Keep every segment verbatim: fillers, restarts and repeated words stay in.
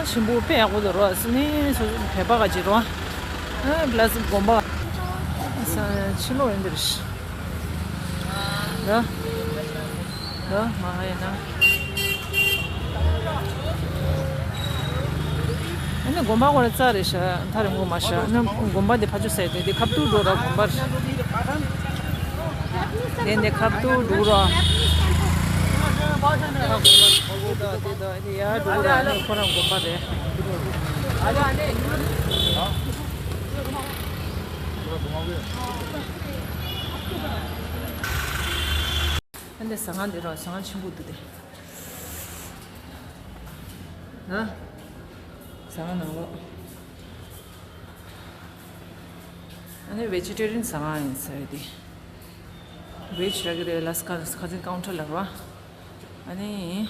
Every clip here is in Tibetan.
ཆེན་པོ་དཔེ་ཡག་པོ་འདུག་རོ། སི་ནི་སོ་སོ་བོད་པ་ག་ཅི་རོ། ཨ་པ་ལ་སི་དགོན་པ། ས་ཕྱི་ལོགས་ཡིན་འདིར། ར། ར་མ་ཧ་ཡ་ན། ཨ་ནི་དགོན་པ་ཁོ་ར་རྩ་རེད་ཤག་མཐའ་རིང་པོ་མ་ཤག་ཨ་ནི་དགོན་པ་འདི་ཕ་ཆུ་སའི་འདི་འདི་ཁབ་ཏུ་འགྲོ་ར་དགོན་པར། དེ་འདི་ཁབ་ཏུ་འགྲོ་ར། ཁ་དགོན་པ་ཁོ་བོ་ད་དེ་ད་ཨ་ནི་ཡར་འགྲོ་ར་ཨ་ནི་ཁོ་རང་དགོན་པ་རེད། ཨ་འདི་ཟ་ཁང་འདི་ར་ཟ་ཁང་ཆེན་པོ་འདུག་སྟེ། ན། ཟ་ཁང་ནང་ལོགས། ཨ་ནི་ཝེ་ཇི་ཊེ་རི་ཡན་ཟ་ཁང་ཡིན་ས་རེད་དེ། ཝེ་ཇི་རག་གི་རེད་ལ་ཁ་ཁ་ཚིག་ཀའུན་ཊར་ལ་ར། ཨ་ནི།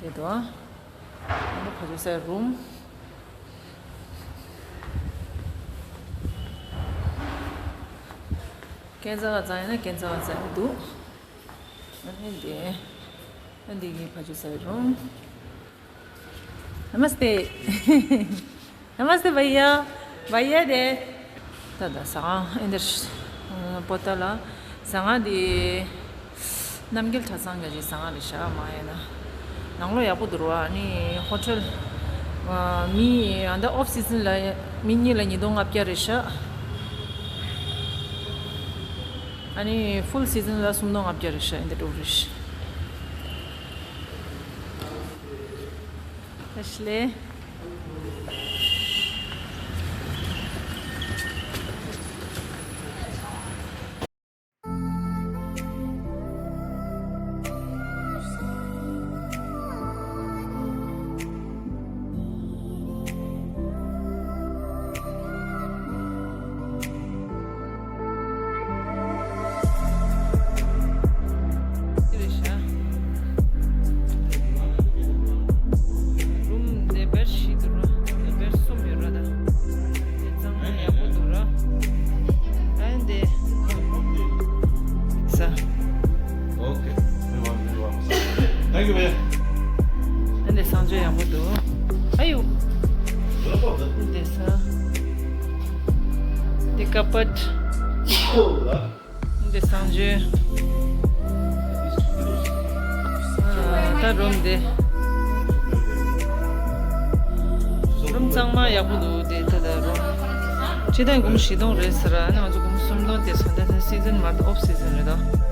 དེ་དོ། ཨ་ནི་ཕ་ཆུ་སའི་རུམ། སྐས་འཛེག་ག་ཙང་ཡིན་ན་སྐས་འཛེག་ག་ཙང་ཡིན་འདུག་ཨ་ནི་འདི། ཨ་འདི་གི་ཕ་ཆུ་སའི་རུམ། नमस्ते। नमस्ते भैया। भैया दे। ད་ད་ཟ་ཁང་ཨེ་འདིར་པོ་ཏ་ལ་ཟ་ཁང་འདི་རྣམ་རྒྱལ་གྲྭ་ཚང་ག་ཅིག་ཟ་ཁང་རེད་ཤག་མ་ཡིན་ན། ནང་ལོགས་ཡག་པོ་འདུག་ར་བ། ཨ་ནི་ཧོ་ཊེལ་མི་ཨ་འདི་ཨོཕ་སི་ཛན་ལ་མི་གཉིས་ལ་ཉིས་སྟོང་ལྔ་བརྒྱ་རེད་ཤག་ཨ་ནི་ཕུལ་སི་ཛན་ལ་སུམ་སྟོང་ལྔ་བརྒྱ་རེད་ཤག་ཨེ་འདི་འགྲོ་རེད་ཤག་ཨེ་ཤི་ལེ། རུམ་འདི་བེཌ་བཞི་འདུག་ར། འདི་བེཌ་གསུམ་ཡོད་ར་ད། འདི་གཙང་མ་ཡག་པོ་འདུག་ར། ཨ་འདི། ས། Okay. Thank you, man. ཨ་འདི་གསང་སྤྱོད་ཡག་པོ་འདུག་ཨ་ཡུ། འདི་ས། འདི་ཀ་པཊ། འདི་གསང་སྤྱོད། ཨ་ད་རུམ་འདི། རུམ་གཙང་མ་ཡག་པོ་འདུག་འདི་ད་ད་རུམ། ཕྱི་ཟླ་འགོ་བཞི་སྟོང་རེད་ཟེར་ར། ཨ་ནི་ང་ཚོ་འགོ་གསུམ་སྟོང་དེ་སོང་ད་ད་སི་ཛན་མ་གཏོགས་ཨོཕ་སི་ཛན་རེད་དོ།